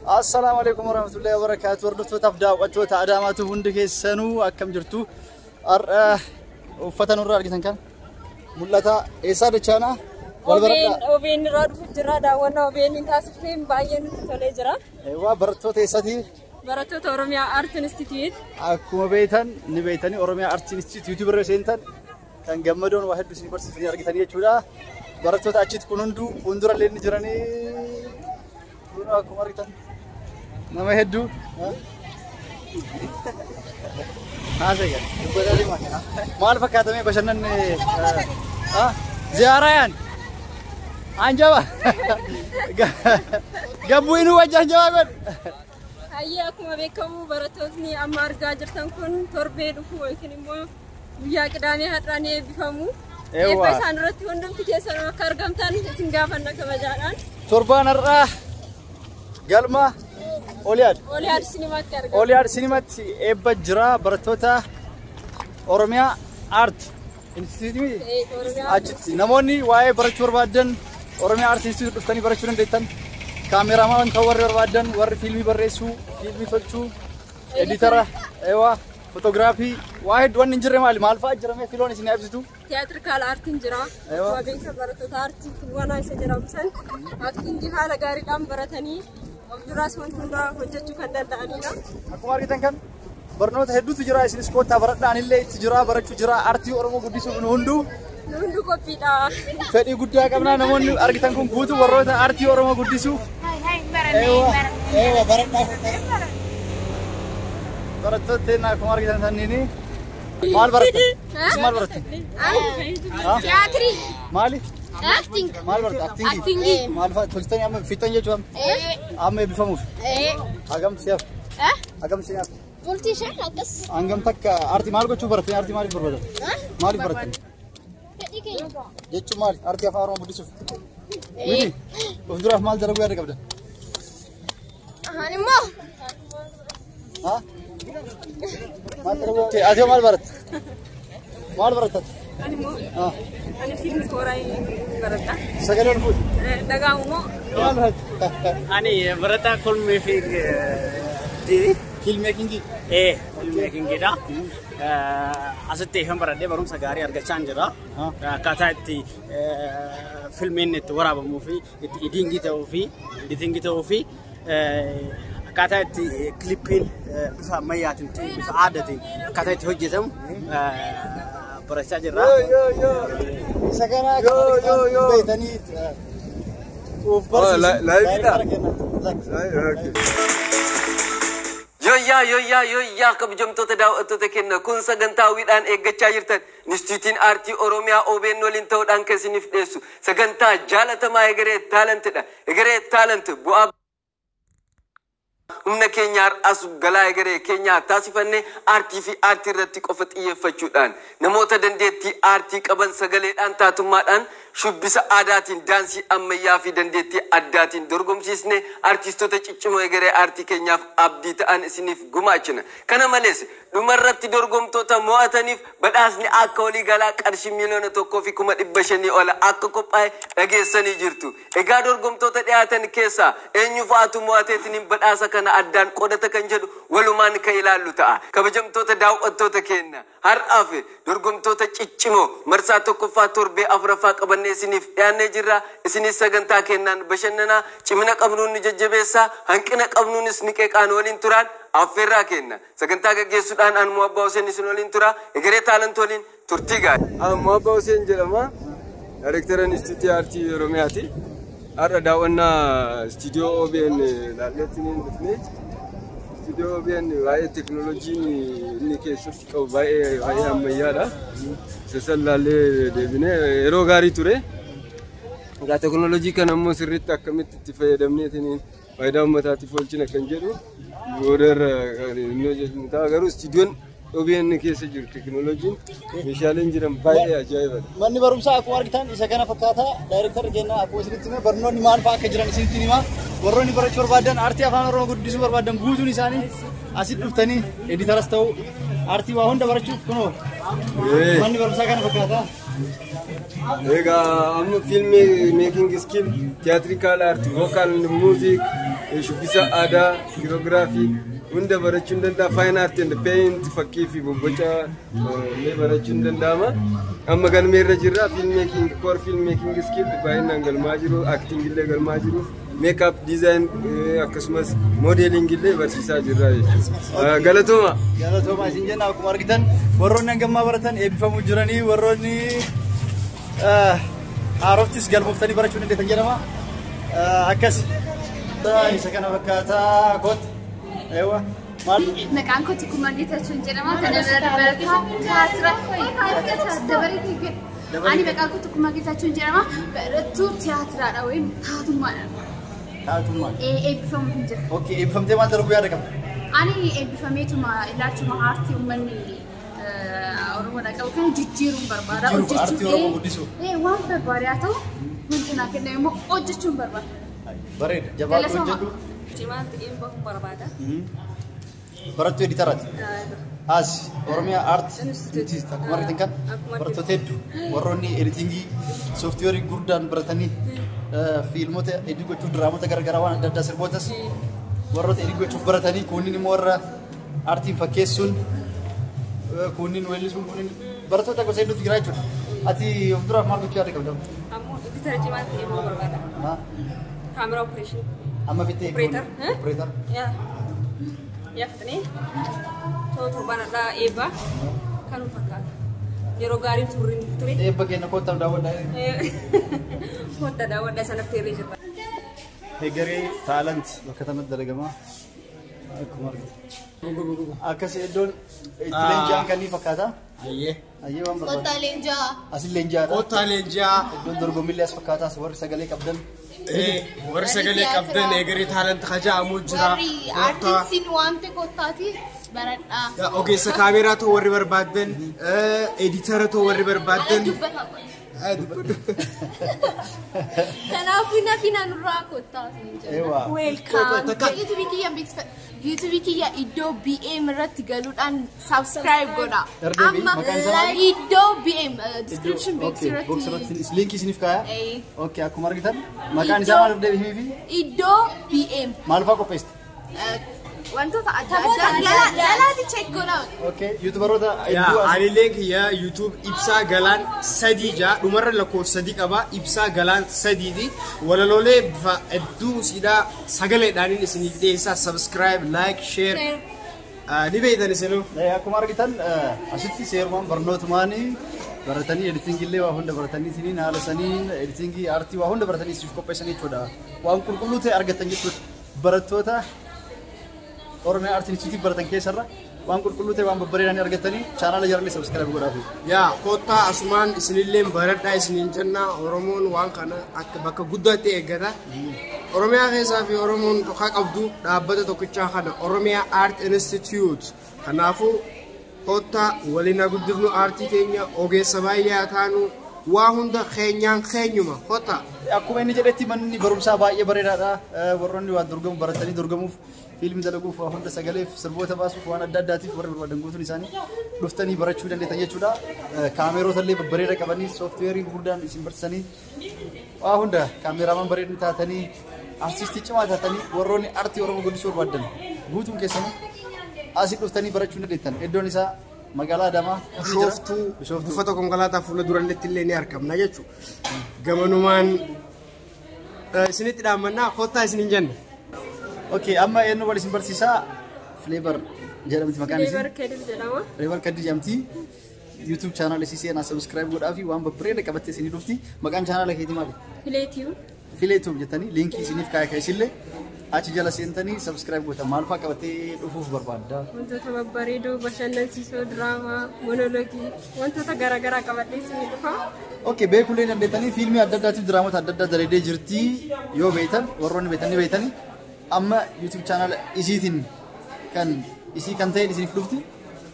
Assalaamu alaikum warahmatullahi wabarakatuh. Hordoftootaaf daawwattoota Adaamaatu hundi keessanuu akkam jirtu? Har'a uffata nurraa argitan kan mul'ata. Eessaa dachaanaa? Wal baradhaa. OBN irraa dhufu jira. Daawwannaa OBN taasifteen baay'ee nutti tolee jira. Eewwaa, barattoota eessaati? Barattoota Oromiyaa Art Institute. Akkuma beektan ni beektanii, Oromiyaa Art Institute YouTube irra seentan kan gammadoon waa hedduu isin barsiisanii argitanii jechuudha. Barattoota achitti kun hunduu fuuldura illee ni jiranii. Kun akkuma argitan nama hedduu. Haasa'e dubbataa deemaa. Maal fakkaatamee bashannanni ziyaaraa yaan? Anjaba. Gabbuu inuu wajji anjabaa godhe. Hayyee, akkuma beekamu barattootni amma argaa jirtan kun torbee dhufu yookiin immoo guyyaa Qidaamee har'aa ni eebbifamu. Eebba isaan irratti hundumti keessanuu akka argamtan isin gaafanna kabajaadhaan. Torbaan har'aa galma Oliyaad. Oliyaad Sinimaatti argamu. Oliyaad Sinimaatti eebba jira barattoota Oromiyaa Art Institute. Achitti namoonni waa'ee barachuu barbaadan Oromiyaa Art Institute dhuftanii barachuu dandeettan. Cameraman ta'uu warri barbaadan, warri fiilmii barreessuu, fiilmii tolchuu, editor, eewaa, photography, waa hedduu wanni hin jirre maali? Maal fa'aa jira mee filoon isin ibsitu? Theatrical artiin jira. Akkuma beekamu barattoota aartii filwanaa isa jedhamu san acting haala gaariidhaan baratanii of duraas wanta hundaa hojjechuu kan danda'anidha. Akkuma argitan kan barnoota hedduutu jira, isinis koottaa baradhaan illee itti jira, barachuu jira, aartii Oromoo guddisuuf nu hunduu Nu hunduu qophiidha. Fedhii guddaa qabnaa. Namoonni argitan kun guutuu warroota aartii Oromoo guddisuuf. Eewa, baradhaa. Barattoota teennaa akkuma argitan sanniini. Maal barattan? Isin maal barattan? Tiyaatirii. Maali? Acting. Maal baratta? Acting. Actingii. Maal fa'a tolchitanii amma fixan jechuudha? Amma eebbifamuuf. Hagam si'aaf? Hagam si'aaf? Bultii 5 akkas. Hangam takka aartii maal gochuu barattan? Aartii maaliif barbaadan? Maaliif barattan? Fedhii keenya. Jechuun maali? Aartii afaan Oromoo guddisuuf. Miti? Of duraaf maal dalaguu yaada qabdan? Ahaan immoo. Ha? Maal dalaguu? Ati hoo maal baratta? Maal baratta? Ani immoo Ha? ani film score baradha. Sagalee ol fuudhi. Dhaga'amu moo? Maal baratta? Ani barataa kolmee fi Film making. Film makingiidha. Asitti kan baradhee barumsa gaarii argachaa jira. Akkaataa itti filmiin itti waraabamuu fi itti editing ta'uu fi akkaataa itti clippiin bifa ammayyaatiin ta'e bifa aadaatiin akkaataa itti hojjetamu barachaa jirra. Isa kana akka beektanii of barsiisu. Liveidha? Yooyyaa, yooyyaa, yooyyaa, kabajamtoota daawwattoota keenya, kun sagantaa hawwiidhaan eeggachaa jirtan Inistituutiin Aartii Oromiyaa OBN waliin ta'uudhaan kan isiniif dhiyeessu sagantaa jaalatamaa Egeree Talentidha. Egeree Talent bu'aa humna keenya har'as galaa egeree keenyaa taasifannee aartii fi aartii irratti qofa xiyyeeffachuudhaan namoota dandeettii aartii qaban sagaleedhaan, taatummaadhaan, shubbisa aadaatiin, daansii ammayyaa fi dandeettii addaatiin dorgomsiisne aartistoota ciccimoo egeree aartii keenyaaf abdii ta'an isiniif gumaachina. Kana malees dhumarratti dorgomtoota mo'ataniif badhaasni akka waliigalaa qarshii 1,500,000 ol akka qophaa'e dhageessanii jirtu. Egaa dorgomtoota dhiyaatan keessaa eenyu fa'aatu mo'ateetiin badhaasa kana addaan qodata kan jedhu walumaan kan ilaallu ta'a. Kabajamtoota daawwattoota keenya, har'aaf dorgomtoota ciccimoo marsaa tokkoffaa torbee afuraffaa qabannee isiniif dhiyaannee jirra. Isinis sagantaa kennaan bashannanaa, cimina qabnuun ni jajjabeessaa, hanqina qabnuunis ni qeeqaan waliin turaan affeerraa kenna. Sagantaa gaggeessuudhaan aan Muabbaa Hussein isin waliin tura. Egeree Talent waliin turtii gaarii. Muabbaa Hussein jedhama. Daayirektara Inistituutii Aartii Oromiyaati. Har'a daawwannaa istiidiyoo OBN ilaalleetti ni dhufne. Istiidiyoo OBN baay'ee teekinooloojiin inni keessatti qabu baay'ee baay'ee ammayyaadha. Isa san ilaallee deebinee yeroo gaarii ture. Egaa teekinooloojii kana immoo sirriitti akkamitti itti fayyadamneetiin faayidaa uummataatiif oolchina kan jedhu boodarra kan inni hojjetu ta'a. Garuu istiidiyoon OBN keessa jiru teekinooloojiin meeshaaleen jiran baay'ee ajaa'ibadha. Manni barumsaa akkuma argitan isa kana fakkaata. Daayirektarri keenya akkuma isinitti hime barnoonni maal fa'aa akka jiran isinitti hima. Warroonni barachuu barbaadan, aartii afaan Oromoo guddisuu barbaadan guutuun isaanii asitti dhuftanii editoras ta'uu, aartii waa hunda barachuuf kunoo manni barumsaa kana fakkaata. Egaa amma film making skill, theatrical art, vocal, music, Shubbisa aadaa, kiroogiraafii hunda barachuun danda'a. Fine art and paint fakkii fi bobboca illee barachuun danda'ama. Amma galmee irra jirra. Film making, core film making skill baay'inaan galmaa jiru. Acting illee galmaa jiru. Makeup design akkasumas modeling illee barsiisaa jirra jechuudha. Galatooma. Galatooma isin jenna. Akkuma argitan warroonni hangammaa baratan eebbifamuu jiranii, warroonni haaroftis galmooftanii barachuu dandeettan jedhama. Akkas. Isa kana fakkaataa kootu. Eewwa. Maal? Maqaan koo Tukumaa Geetachuun jedhama. Kana barataa tiyaatira. Dabareetii. Ani maqaan koo Tukumaa Geetachuun jedhama. Barattuu tiyaatiraadha wayim taatummaadha. Taatummaa. Eebbifamu hin jira. Okay, eebbifamtee maal darbuu yaada qabda? Ani eebbifameetuma ilaalchuma aartii uummanni Oromoodhaa qabu kana jijjiiruun barbaada. Jijjiiruuf, aartii Oromoo guddisuuf. Waan barbaade haa ta'u, wanti naa kenname immoo hojjechuun barbaada. Bareeda. Jabaadhu, hojjedhu. Cimaa ta'een bahuu barbaada. Barattuu editaraati. As Oromiyaa Art Institute akkuma argitan kan barattoota hedduu warroonni editingii sooftiweerii gurguddaan baratanii fiilmota edit gochuuf, diraamota garaagaraa, waan adda addaa, sirbootas warroota edit gochuuf baratanii, kunniin immoo warra aartiin fakkeessuun, kunniin weellisuun, kunniin barattoota gosa hedduutu jira jechuudha. Ati of duraaf maal gochuu yaada qabda? Ammoo editara cimaa ta'ee bahuu barbaada. Camera operation. Amma fittee? Operator. Operator. Yaa. Yaa fixnee. Too torbaan irraa eebbaa kanuma fakkaata. Yeroo gaariin turre ture. Eebba keenya kottaa daawwadhaa. Kottaa daawwadhaa, sana affeerree jirra. Hegeree Talent bakka kanatti dalagamaa. Akkuma argitu. Akkas iddoon itti leenji'an kan ni fakkaata. Ayyee. Ayyee, waan barbaadu. Kottaa leenjaa. Asin leenji'aadha. Kottaa leenji'aa. Iddoon dorgommiillee as fakkaata. Warri sagalee qabdan. Warri sagalee qabdan Egeree Talent haja'amuu jira. Warri aartistiin waamte kottaati baradhaa. Ogeessa kaameeraa ta'uu warri barbaaddan, editara ta'uu warri barbaaddan. Kanaafuu nafi nurraa kottaa. Eewwa. Welcome. YouTube kiyya beeksifadha. YouTube kiyya iddoo BM irratti galuudhaan subscribe godha. Erga Amma maqaan isaa maali? Iddoo BM description box Okay, box irratti. Irratti linkii isiniif kaaya. Okay, akkuma argitan maqaan isaa maal deebifii fi Iddoo BM. Maal fa'aa qopheessite? Wantoota adda addaa jalaati check godha. Okay, youtuberoota hedduu as Anillee kiyya YouTube Ibsaa Galaan 3 jaa, dhumarra lakkoofsa 3 qaba, Ibsaa Galaan 3ti. Walaloolee bifa hedduu siidhaa sagaleedhaan isiniif dhiyeessaa. Subscribe, like, share ni beektan isinuu. Akkuma argitan asitti seerumaan barnootumaan baratanii editingillee waa hunda baratanii isiniin haala saniin editingii aartii waa hunda baratanii isiniif qopheessanii jechuudha. Waan qulqulluu ta'e argatan jechuudha. Barattoota Oromiyaa Aartii Instituutii baratan keessarra waan qulqulluu ta'e, waan babbareedaa argatanii chaanaala jarallee subscribe godhaafi. Yaa, kottaa asumaan isinillee baradhaa isiniin jenna. Oromoon waan kana akka bakka guddaatti eeggata. Oromiyaa keessaa fi Oromoon tokko qabdu dhaabbata tokkichaa kana, Oromiyaa Art Institute. Kanaafuu kottaa waliin haa guddifnu aartii keenya, ogeessa baay'ee haa taanu, waa hunda keenyaan keenyuma kottaa. Akkuma inni jedhetti manni barumsaa baay'ee bareedaadha. Warroonni waan dorgomu baratanii dorgomuuf, fiilmii dalaguuf, waa hunda sagaleef, sirboota baasuuf, waan adda addaatiif warri barbaadan guutuun isaanii dhuftanii barachuu dandeettan jechuudha. Kaameroota illee babbareeda qabanii, sooftiweerii gurguddaan isin barsiisanii, waa hunda cameraman bareedni taatanii, artistii cimaa taatanii, warroonni aartii Oromoo guddisuu barbaadan guutuun keessanuu asii dhuftanii barachuu dandeettan. Iddoon isaa magaalaa Adaamaa. Bishooftuu, buufata konkolaataa fuula duralletti illee ni argamna jechuudha. Gamanumaan isinitti dhaammannaa, kottaa isiniin jenna. Okay, amma eenyu wal isin barsiisaa? Flavor jedhamti maqaan isii. Flavor Kedir jedhama. Flavor Kedir jedhamti. YouTube channel isii seenaa subscribe godhaa fi waan babbareeda qabattee isinii dhufti. Maqaan channel keetii maali? Fileetiyu. Fileetuuf jettanii linkii isiniif kaaya keessillee achi jala seentanii subscribe gootan. Maal fa'aa qabattee dhufuuf barbaadda? Wantoota babbareedoo, bashannansiisoo, diraamaa, monoloogii, wantoota garaagaraa qabadhee isinii dhufa. Okay, beekulee dandeettanii fiilmii adda addaatiif diraamota adda addaa dalagaa jirti yoo beektan, warroonni beektan ni beektanii, amma YouTube channel isiitiin kan isii kan ta'e isiniif dhufti.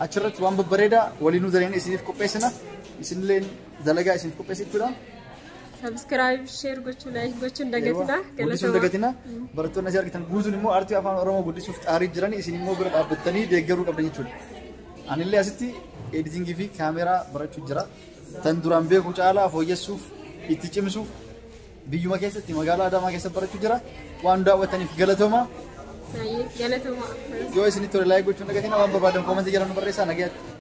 Achirratti waan babbareedaa waliinuu daleen isiniif qopheessina. Isinillee dalagaa isiniif qopheessa jechuudha. Subscribe, share gochuu, like gochuun dagatina. Guddisuun dagatina. Barattoonni asii argitan guutuun immoo aartii afaan Oromoo guddisuuf xaarii jiran, isin immoo bira dhaabbattanii deeggaruu qabdan jechuudha. Anillee asitti editingii fi kaameraa barachuu jira. Tan duraan beeku caalaa fooyyessuuf, itti cimsuuf biyyuma keessatti magaalaa Adaamaa keessa barachuu jira. Waan daawwattaniif galatooma. Galatoomaa. Yoo isinitti tole like gochuun dagatiin waan barbaadan comment jala nu barreessaa nagayaatti.